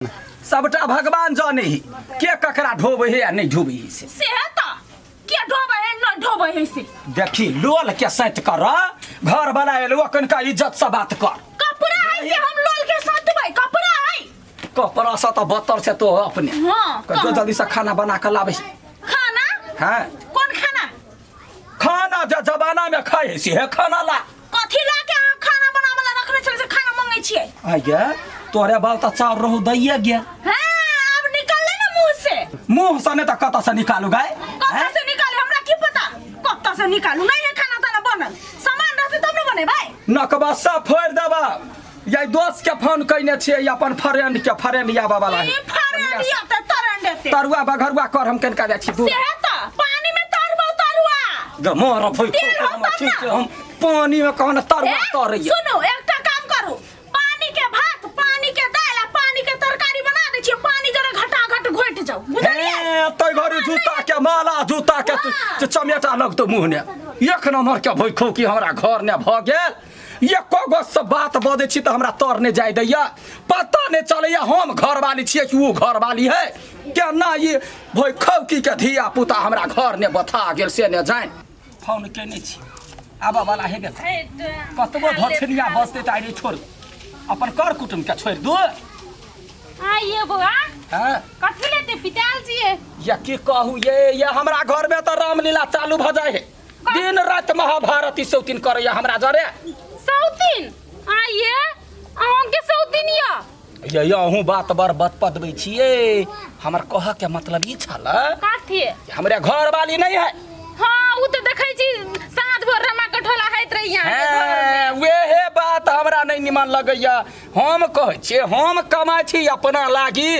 सबटा भगवान जाने ही के ककरा ढोबे है या नहीं ढोबे है से। से है त के ढोबे है न ढोबे है से। देखी लोल के सैत कर, घर वाला एलो कनका इज्जत से बात कर। कपड़ा है से हम लोल के सतबै, कपड़ा है। कपड़ा से तो बदतर से तो अपने। हाँ, जो कहाँ? जल्दी से खाना बना के लाबे। खाना? हाँ। कौन खाना? खाना जे जमाना में खाए है से खाना ला। कथी ला के अहाँ खाना बनाबे ला रखने छलै से खाना मंगै छियै? आगे तोरे बाल त चाउर रहू दैये गेल। हाँ, आब निकलले ना मुंह से। मुंह से नहीं त कतऽ से निकालू गाय? कतऽ से निकालू हमरा की पता? कतऽ से निकालू? नहीं है खाना ताना बनल, सामान रहतै तब ने बनेबै। नकबा सब फोड़ि देबा। ये दोस्त के फोन कइने छियै, अपन फ्रेंड के, फ्रेंड आबऽ वाला है। ई फ्रेंड या त तरंड एते। तरुआ बघरुआ कर हम कनका जाइ छी दूर। से है त पानी में तरबौ तरुआ। ग मोर फुल तेल हो तब ठीक ना। छै, हम पानी में कहन तरुआ ए, तरैया। सुनू एकटा काम करू, पानी के भात, पानी के दाल आ पानी के तरकारी बना दै छियै, पानी जरे घटा घट घोटि जाउ, बुझलियै? हे तै घड़ी जूता के माला, जूता के हाँ। चमेटा लगतौ मुँह ने। एक नंबर के भैखौ की हमरा घर ने भ गेल। एको गो से बात बजै छी तऽ हमरा तर नहि जाय दैया, पता नहि चलैया हम घरवाली छियै कि ओ घरवाली है। केना ई भैखौकी के धिया पुता हमरा घर ने बथा गेल से ने जानि। फोन केने छी, आबऽ वाला हेबे कर। कतबो धछनिया बजतै तऽ आइ नहि छोड़, अपन कर कुटुम के छोड़ि दू। आइए बौआ। हाँ? कथी लेते पिताल छियै? या की कहू ये, ये हमरा घर में तऽ रामलीला चालू भऽ जाइ है, दिन राति महाभारत ई सौतीन करैया हमरा जरे। सौतीन? आइए अहाँके सौतीन यऽ? ये ये अहूँ बात बड़ बतपदबै छियै। हमर कहऽ के मतलब ई छल कथी? हमरे घर वाली नहीं है। हाँ उ तऽ देखै छी साँझ भोर रमा कठोला होइत रही अहाँके घरमे। हैं, वेहे बात हमरा नहीं निमन लगैया। हम कहै छियै हम कमाइ छी अपना लागी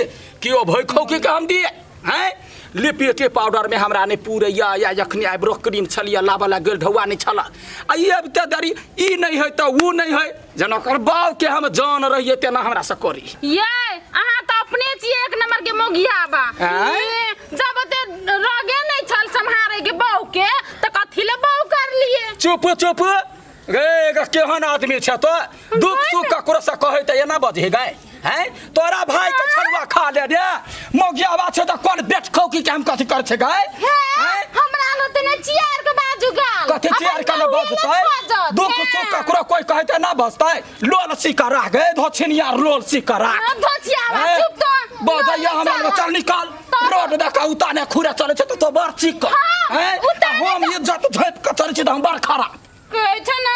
कि ओ भैखौकी के हम दिए। हैं लिपस्टिक पाउडर में हमरा नहीं पूरैया, या जखनी आइब्रो क्रीम छलियै लाबऽ लए गेल ढौआ नहीं छल। आ ई अबिते देरी ई नहीं है तऽ उ नहीं है, जेना ओकर बाप के हम जान रहियै तेना हमरा से करी। ये अहाँ तऽ अपने छियै एक नंबर के मोगिया बा। आँय? ये, जब ओते रगे नहीं छल सम्हारे के बहू के तऽ कथी ले बहू कर लिए? चुप चुप गे, गे केहन आदमी छै तो, दुख सुख ककरो से कहै तऽ एना बजही गाय। हैं तोरा भाई के छलुआ खा ले रे, मोगियावा छै तऽ कोन बेट खौकी के हम कथी कर छै गाय? हे, हैं? हमरा लग ने चियार के बाजू गाल। कथी चियार के न अपन बहू बजतै? ने बजत, दुख हे। सुख ककरो कोई कहै तऽ ना बजतै। लोल सिकरा गे धोछिनिया, लोल सिकरा। हाँ, धोछियावा, हैं? चुप तो। बजैया हमरा लग, चल निकाल। रोड देख उताने खुरे चलै छै तऽ तो बड़ चिक। हाँ, हैं? उताने हम इज्जत झाँपि के चलै छी तऽ हम बड़ खराब। कहै छै ना,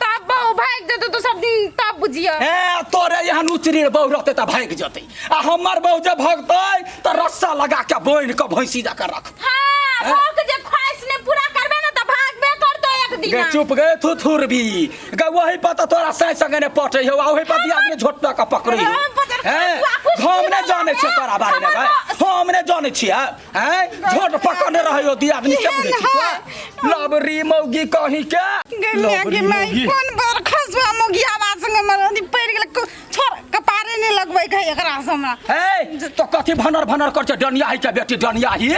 तब बहू भागि जेतौ तो सब दिन तब बुझियौ। ए तोरे एहन उचरी बहू रहतै तऽ भागि जेतै, आ हमर बहू जे भगतै तऽ रस्सा लगा के बान्हि के भैंसी जकाँ रखतै। हाँ, हैं? बहू के जे ख्वाहिश नहि पूरा करबै ने तऽ भागबे करतौ एक गे दिना। चुप गे थुथुरबी गे, वही पर तऽ तोरा साँझ संगे नहि पटै हौ, आ ओही पर दियादनी झोटना के पकड़ै हौ। हम पकड़ के हैं? वापस हम नहि जानै छियै तोरा बारेमे हमर गे, हम नहि जानै छियै। हैं? झोट पकड़ने रहै हो दियादनी से बुझै छी तोरा? लबरी मौगी कहीं के। गैया लबरी के माई, मौगी। कोन बड़ खसुआ मौगिया बात संगे मर अथी पड़ि गेल, छोड़ कपारे नहि लगबै के एकरा से हमरा। हे तो कथी भनर भनर कर छै डनियाही के बेटी डनियाही?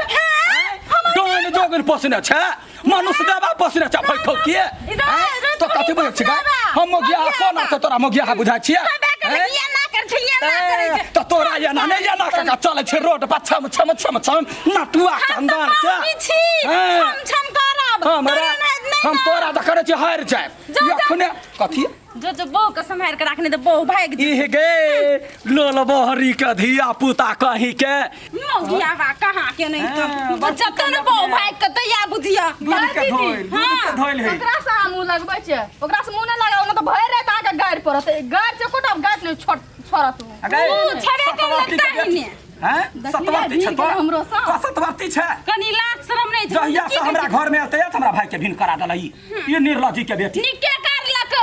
डोन जोगिन पोसने छै, मनुष्य देवा पोसने छै भैखौ के। इधर, तो कथी बुझै छी गे? हम मौगिया कोन छै तोरा मौगिया बुझाइ छियै? कबे हैं? ये ना कर छै, ये ना करै छै। तो तोरा एना नहि एना कऽ चलै छै रोड पर छम छम छम छम नटुआ हम तऽ खानदान के। बाबी छी, हैं? छम छम करब। हमरा तोरा नहि- नहि हम ना। तोरा तऽ करै छी हारि जायब। जा, जा। एखने कथी? जो जो बहू के सम्हारि के राखने तऽ बहू भागि जेतै। इह गे लोल बहरी के धिया पुता कहीं के। मौगिया बा कहाँ के नहीं तो। हाँ, बच्चा तो ने बहू भागि के तैया बुझिया। दूध के धोइल, दूध के धोइल है। ओकरा से अहाँ मुँह लगबै छियै, ओकरा से मुँह नहि लगाउ, नहि तऽ भरि राति अहाँके गारि पड़त। गारि छै एकोटा गारि नहि छोड़त ओ। अगे, उ छेबे करलक सतवर्ती के ताहि बेटी। ने। हैं? देखलियै, सतवर्ती छै भीड़ तोरा? गेल हमरो सँ। तोरा सतवर्ती छै? कनी लाज शरम नहि छै। जहिया की से हमरा कहै छै? घर में एतै तऽ हमरा भाई के भिन करा देलै ई। ई निर्लज्जी के बेटी। नीके करलक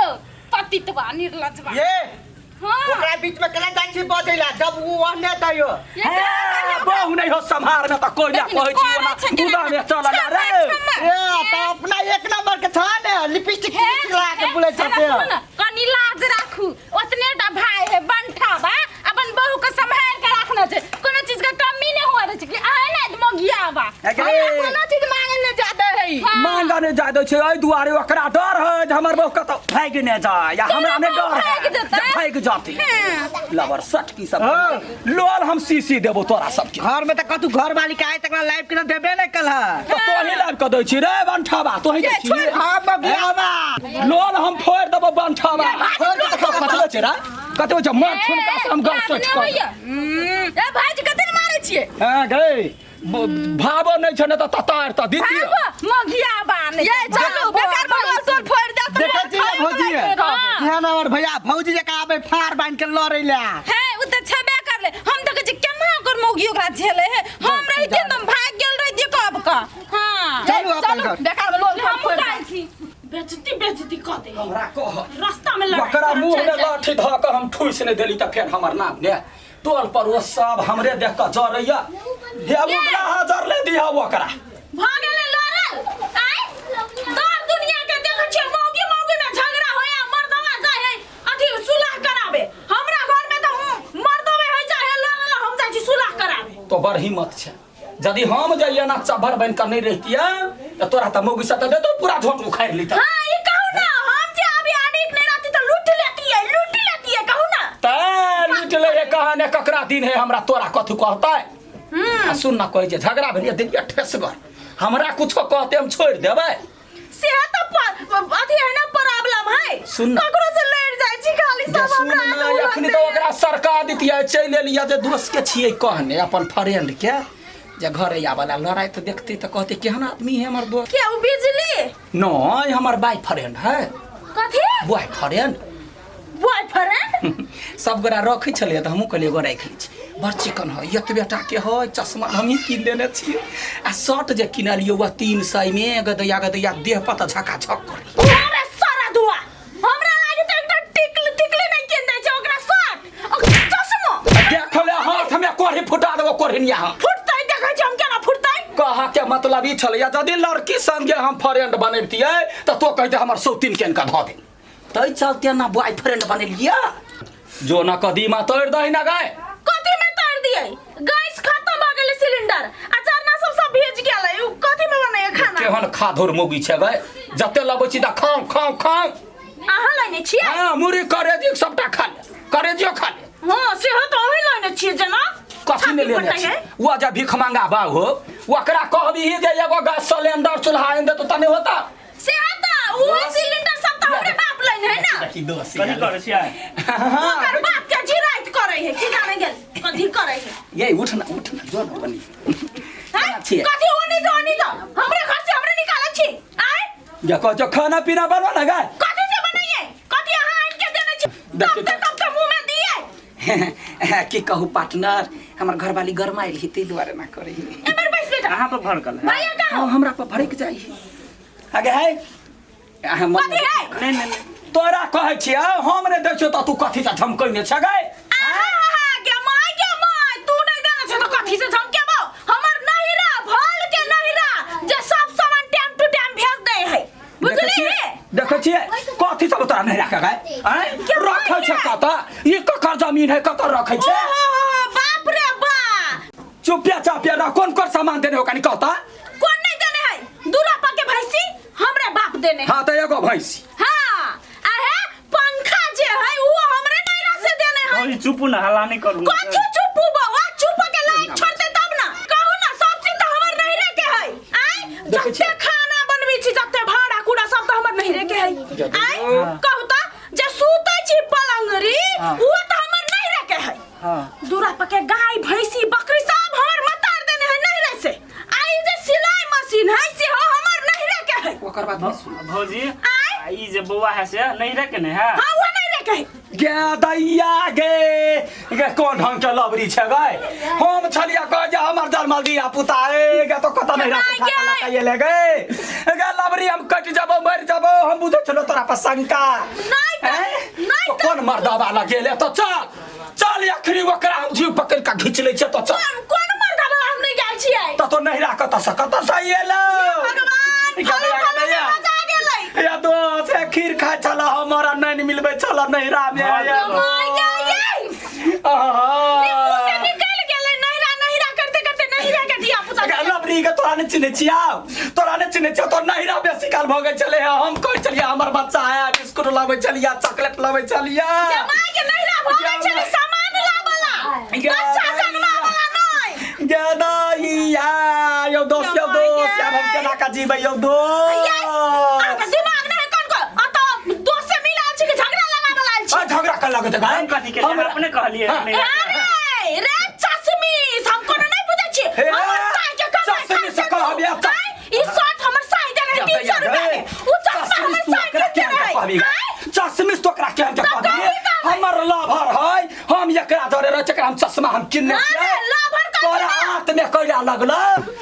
पतितवा निर्लजवा। ये हाँ। ओकरा बीच में केना जाइ छी बजैला जब उ ओहने दैयो। हे, बहु नहीं हो सम्हार में तऽ कोइला लेकिन कहै छी करै ओना छै केना? गुदा में चलल रे। ए त अपना एक नंबर के छ ने लिपस्टिक लगा के बोलै हे, छै सुन ने, कनी लाज राखू, ओतने टा भाई है बंठा बा, अपन बहू के सम्हार के राखना छै, कोनो चीज के कमी नहीं हुआ दै छै कि आए ना मोगिया बा। हे गे। हमरा कोनो चीज मांगे नहि जादा है। हाँ। मांगा नहीं जाय दै छै एहि दुआरे ओकरा डर है जे हमर बहू कतौ भागि नहि जाय या हमरा नहि डर है भागि जेतै। जे भागि जाती लबर सट की सब लोल हम सीसी देबो तोरा सबके घर में तो कतू घर वाली के आए तक लाइव के देबे नहीं कल है तो तोही लाबि कऽ दै छी रे बंठाबा तोही दै छी हाँ बबियावा लोल हम फोड़ि देबो बंठाबा फोड़ि के देखो कतबो छै रे कतबो छै मर ठुनका से हम गप सोच कऽ ए भाईजी कते ने मारै छियै हां गई भावो नहि छै ने तऽ ततार तऽ दीदी भागो मघिया बा नहीं ये चलू बेकार में लोल तोल फोड़ दे तो देखै छी ने भौजी केहन हमर भैया भौजी जकाँ आबै फाड़ बान्हि के लड़ै ले हे उ त छेबे करले हम त कहै छी केना ओकर मौगी ओकरा झेले हे हम रहितियै त हम भागि गेल रहितियै कब का हां चलू अपन घर बेकार में लोल हम फोड़ दे जाइ छी बेजती बेजती कऽ दे हमरा कह रास्ता में लड़ाई ओकरा करऽ मुँह चलि में जाइ। लाठी धऽ कऽ हम ठूसि नहि देली तऽ फेर हमर नाम ने टोल पर ओ सब हमरे देख कऽ जरैया हे उगला जरले दिहा ओकरा भऽ गेलै लड़ल आय दर दुनिया के देखै छियै मौगी मौगी में झगड़ा होया मर्दवा जाइ है अथी सुलह कराबे हमरा घर में तऽ मर्दवे होइ जाइ है लड़ल हम जाइ छी सुलह कराबे तो बड़ हिम्मत छै यदि हम जे एना चभर बनि कऽ नहि रहितियै तऽ तोरा तऽ मौगी सब तऽ देतौ पूरा झोंट उखाड़ि लितै हाँ ये कहू ना हम जे अभी अनेक नहीं रहती तो लूट लेती है लूट लेती है कहू ना तैं लूट ले हे कहा ने ककरा दिन है हमरा तोरा कथू कहतै आ सुन ना कहै छै झगड़ा भेलियै दिलियै ठेसगर हमरा कुछो कहते हम छोड़ि देबै से तो अथी है ना प्रॉब्लम है सुन ना। ककरो से लड़ जाय छी खाली जे सब सुन हमरा ना आगे अखनी तऽ ओकरा सरका दितियै चलि एलियै जे दोस्त के छियै कहने अपन फ्रेंड के जे घरे आबला लड़ाई तऽ देखते तऽ कहते केहन आदमी है हमर दोस्त के उ बिजली नहीं हमर बॉय फ्रेंड है कथी बॉय फ्रेंड बॉयफ्रेंड सब गोरा रखै छलियै तऽ हमहूँ कहलियै एगो राखि लै छी बड़ चिकन है एतबे टाके है चश्मा हमही कीन लेने छियै आ शर्ट जे किनलियै वह 300 मे गदैया गदैया देह पर तऽ झकाझक करै हमरा सारा दुआ हमरा लागे तऽ एकटा टिकली टिकली नहि कीन दै छै ओकरा शर्ट आ चश्मा देख ले हाथ में कोढ़ी फुटा देबो कोढ़िनिया हम फुटतै देखै छी हम केना फुटतै कहा के मतलब ई छलैया यदि लड़की संगे हम फ्रेंड बनैतियै तऽ तो कहते हमर सौतीन के इनका धऽ दे तै चलते ना बॉयफ्रेंड बनेलिया जो ना कदीमा तोड़ दही ना गाय कथी में तोड़ दिए गैस खत्म भ गेलै सिलेंडर आ चरना सब सब भेज गेलै उ कथी में बनैए खाना केहन खाधुर मौगी छै गाय जते लबै छी तऽ खाउ खाउ खाउ अहाँ लेने छियै हाँ मुरी करेजी सबटा खा ले करेजियो खा ले हाँ सेहो तऽ अहीं लेने छियै जेना कथी ने छाती लेने पटै छी है। वो जे भीख मांगा बा हो ओकरा कहबी जे एगो गैस सिलेंडर चूल्हा आनि देतो तऽ नहि होता से तऽ उहो सिलेंडर सब तऽ हमरे बाप लेने है ना देखी दोस्त कथी करै छियै ओकर बाप के जिराइत करै है की जाने गेल कथी करै है ये उठ ना उठ ना जो ना बनी हैं? केना छियै? कथी ओनी जो ओनी जो हमरे घर से हमरे निकालै छी आय जे कह जो खाना पीना बनवा ना गाय कथी से बनाइए कथी अहाँ आनि के देने छी देखिए तब तब तब मुंह में दिए की कहू पार्टनर हमर घरवाली गरमाइल ही ताहि दुआरे ना करै ही एमर बैस बेटा अहाँ पर भड़कल है भैया कहाँ हाँ हमरा पर भड़क जाइ है आगे है अहाँ मन कथी है नहीं नहीं नहीं तोरा कहै छियै हम नहि दै छियौ तऽ तू कथी से झमकैने छै गै आहा गे माय गे माय तू नहीं देने छे तो कथी से झमकेबो हमर नहिरा भल के नहिरा जे सब सामान टाइम टू टाइम भेज दे है देखै बुझली छियै देखै छियै कथी सब तोरा नहि राखै गै आँय रखै छै कतऽ ई ककर जमीन है कतऽ रखै छै ओहो बाप रे बा चुपिया चापिया रह कोन कोन सामान देने हो कनी कहता कोन नहीं देने है दूरा पर के भैंसी हमरे बाप देने है हाँ तऽ एगो भैंसी हाँ आहे पंखा जे है वो हमरे नैरा से देने है भौजी चुप ना हल्ला नहीं करू कथी चुप बौआ चुप के लाइक छोड़ते तब ना कहू ना सब चीज तो हमर नैरे के है आय देखै जते छियै। खाना बनबै छी जते भाड़ा कूड़ा सब तो हमर नैरे के है आय कहू त जे सुतै छी पलंगरी वो तो हमर नैरे के है हाँ दूरा पर के गाय भैंसी बकरी सब हमर मतार देने है नैरे से आ ई जे सिलाई मशीन है सेहो हमर नैरे के है ओकर बाद नहीं सुन भौजी आय आ ई जे बौआ है से नहीं रखे ने है हाँ वो नैरे के है गे दैया गे गे कोन ढंग के लबरी छै गै हम छलिया कह जे हमर जन्मल दिया पुता ए गे तो कत नहीं राख गे। खाता लका ले गे गे लबरी हम कटि जबो मर जबो हम बुझै छलो तोरा पर शंका नहीं त- हैं? नहीं तो त- कोन मर्दावा लगेले तो चल चल अखनी ओकरा हम जीव पकड़ के घींच लै छियै तो चल कोन कोन मर्दावा हम नहीं गेल छियै त तो नहीं राख कत से कत से एलो भगवान फलो फलो के मजा गेलै या दोस्त ए खीर खाइ छल हमर नहीं मिलबै छल नैहरा में my गे ये आहा मुंह से निकल गेलै नहिरा नहिरा करते करते नहिरा के दिया पुता लबरी के तोरा तोरा नहीं चिन्है छियौ, तोरा नहीं चिन्है छियौ। तोर नहिरा बेसी काल भऽ गेल छलै। हम कहै छलियै हमर बच्चा है, बिस्कुट लाबै छलियै, चॉकलेट लाबै छलियै। माय के नहिरा भऽ गेल छलै सामान लाबला, बच्चा जनमावला नहि। गे दैया यौ दोस्त, यौ दोस्त, आब हम केना कऽ जीबै यौ दोस्त? अहाँके दिमाग नहि कोन को अतऽ दोस्त से मिलाल छी कि झगड़ा लगाबल आयल छी? आ, झगड़ा कर लगत है। हम कथी केलियै? अपने कहलियै नहिरा के। अरे रे चश्मिश, हम कोनो नहि बुझै छी। हे, हमर साई के कमाई चश्मिश खा कहब या आँय, ई शर्ट हमर साई देने है 300 रुपया में, उ चश्मा हमर साई ओकरा के केहन देने के है। कहबी? आँय, चश्मिश तो ओकरा केहन के तब कहबी? कहबी कहबै। हमर लभर है, हम एकरा जरे रहै छै, एकरा हम चश्मा हम किनने अरे, छियै। लभर कहै तोरा छै ना। हाथ में कैला लगल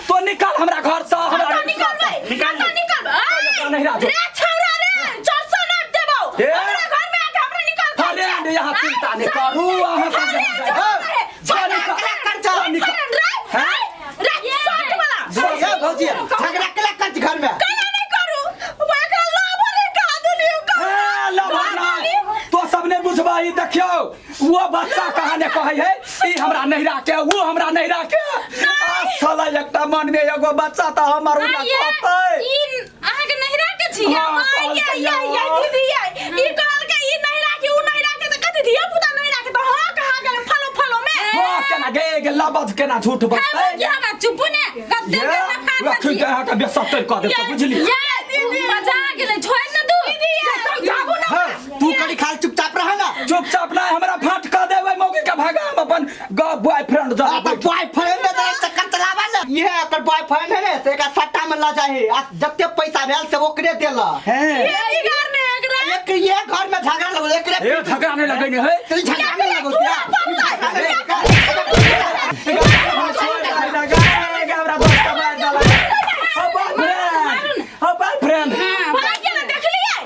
तो निकाल हमरा घर से, हमरा कतऽ निकलबै? निकाल। कतऽ निकलबै? आँय, नहिरा जो। रे छौड़ा रे, 400 नाप देबौ। हे। हमरा घर में आके हमरा निकाल के अरे, छै। अरे, यहाँ आँय, चिंता नहीं करू, अहाँ सब अरे, जाउ। झगड़ा है। जा निकाल। जा निकाल। रे, हैं? रे, शर्ट वाला। ए भौजी, झगड़ा केला कर घर में? केना नहि करू? ओकरा लभर है, कहा देलियै ओकरा। ए, लभर नहि। तो सब ने बुझबही। देखियौ, वो बच्चा कहाँ ने कहै है ई हमरा नहिरा के, वो हमरा नहिरा के। आ साला एकटा मन में एगो बच्चा तऽ हमर उला ये कहतै। ई अहाँके नहिरा के छी? हाँ, माय गे, कहलकै ये, ये, यौ। दीदी, ये, ई कहलकै ई नहिरा के, ऊ नहिरा के, तऽ कथी धिया पुता नहिरा के, तऽ हाँ कहा गेलै फलो फलो में। हाँ, केना गे गे लबज केना झूठ बजतै? ये हमरा चुपू ने कते ये बेर लफाड़ लखन के अहाँके बेसत्तर कऽ देब, बुझली? ये मजा आ गेलै, छोड़ न दू, समझाबू ना। हाँ, तू करी खाल चुपचाप रह ना। चुपचाप नहीं, हमरा फाट कऽ देबै मौगी के भगा, हम अपन बॉयफ्रेंड आ जा। त बॉयफ्रेंड में तोरा चक्कर चलावा ना। ये एकर बॉयफ्रेंड है ने, से एकरा सट्टा में ल जाही आ जते पैसा भेल से ओकरे देला। हैं? ये बिगाड़ ने एकरा। एक ये घर में झगड़ा लगो एकरे। ए, झगड़ा नहीं लगैने है। तू झगड़ा नहीं लगो क्या? झगड़ा नहीं लगो। हमरा दोस्त के मार देलक। हो बॉयफ्रेंड, हो बॉयफ्रेंड। भाग गेलै, देखलियै?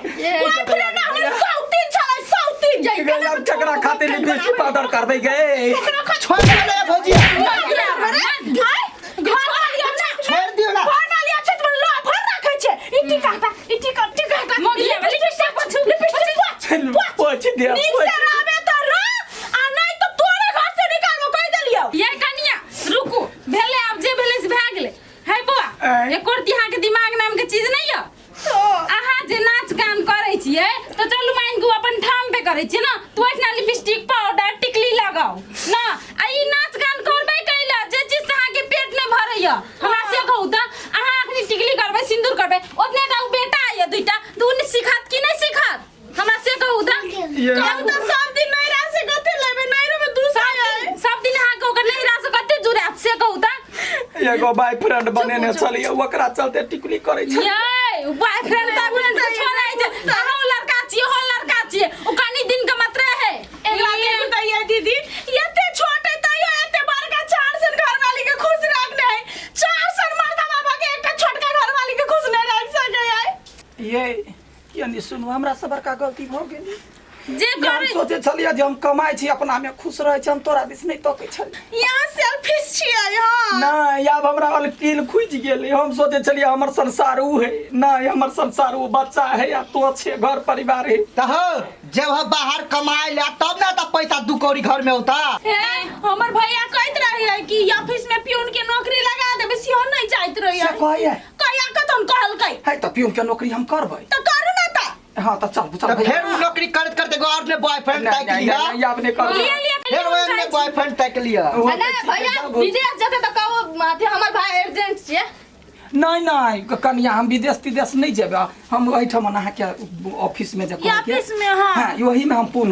बॉयफ्रेंड हमर सौतीन छलै, सौतीन। अब चकरा खातिर लिपस्टिक पाउडर कर दे गए। छोड़ दियो ना भौजी। घर वाली अच्छा छोड़ दियो ना। घर वाली अच्छा तो लफर राखै छै। ई टीका हटा, ई टीका टीका हटा। मगिया लिपस्टिक पोछू, लिपस्टिक पोछ। पोछ दे। नीक से रहबे तऽ रह आ नहीं तो तोरे घर से निकालबो, कहि देलियौ। ये कनिया रुकू, भेलै आब जे भेलै से भए गेलै। है बौआ, आँय। एको रत्ती अहाँके दिमाग नाम के चीज नहि यऽ। अहाँ जे नाच गान करै छियै तऽ चलू मान के अपन ठाम पे करै छियै ने, तऽ ओहिठिना लिपस्टिक पाउडर टिकली लगाउ ना। आ ई नाच गान करबै कैला जे चीज से अहाँके पेट नहि भरैया, हमरा से कहू तऽ? अहाँ अखनी टिकली करबै, सिन्दूर करबै, ओतने टा उ बेटा यऽ दुइटा, तऽ उ सिखत कि नहि सिखत, हमरा से कहू तऽ? कहू तऽ सब दिन नैहरा से कते लेबै? नैहरो में 2 साल है। सब दिन अहाँके ओकर नैहरा से कते जुड़ायत, से कहू तऽ? एगो बॉयफ्रेंड बनेने छलियै, ओकरा चलते टिकली करै छै। ये बॉयफ्रेंड तॉयफ्रेंड कुछो नहीं छै। अहाँ लड़का छियै, हो लड़का छियै, ओ कनी दिन के मात्र है। एकरा देखू तऽ ये दीदी, एते छोट है तैयो एते बड़का चार सन घरवाली के खुश रखने है। चार सन मर्दा बाबा के एकटा छोटका घरवाली के खुश नहीं रख सके है। ये यानी सुनू, हमरा से बड़का गलती भऽ गेल। जे हम करै सोचे छलियै जे हम कमाइ छी, अपना में खुश रहै छी, हम तोरा दिस नहि तकै छलियै। यहाँ सेल्फिश छियै। हाँ, नहि, आब हमरा अलकील खुजि गेलै। हम सोचे छलियै हमर संसार उ है, नहि, हमर संसार उ बच्चा है आ तो छे, घर परिवार है। त हो, जब हम बाहर कमाए ले तब ना त पैसा दू कौड़ी घर में होता। हे, हमर भैया कहैत रहे कि ऑफिस में प्यून के नौकरी लगा देबै, सेहो नहीं जाइत रहे। से कहैया? कहिया कतन कहलकै। है तऽ प्यून के नौकरी हम करबै। तऽ करू ना तऽ। हाँ तऽ चल चल त भैया। फेर उ नौकरी करत करत एगो और ने बॉयफ्रेंड नहीं, ताक नहीं, लिया। नहीं, आब नहि करबै। लिए लिए। फेर ओए ने बॉयफ्रेंड ताक लिया। ओहो आ नहि तऽ भैया, ठीक है, विदेश जेतै तऽ कहू अथी हमर भाई एजेंट छियै। नहीं नहीं कनिया, हम विदेश तिदेश नहीं जेबै। हम एहिठाम अहाँके ऑफिस में जे कहलकै- ऑफिस में, हाँ। हाँ, ओही में हम पूर्ण।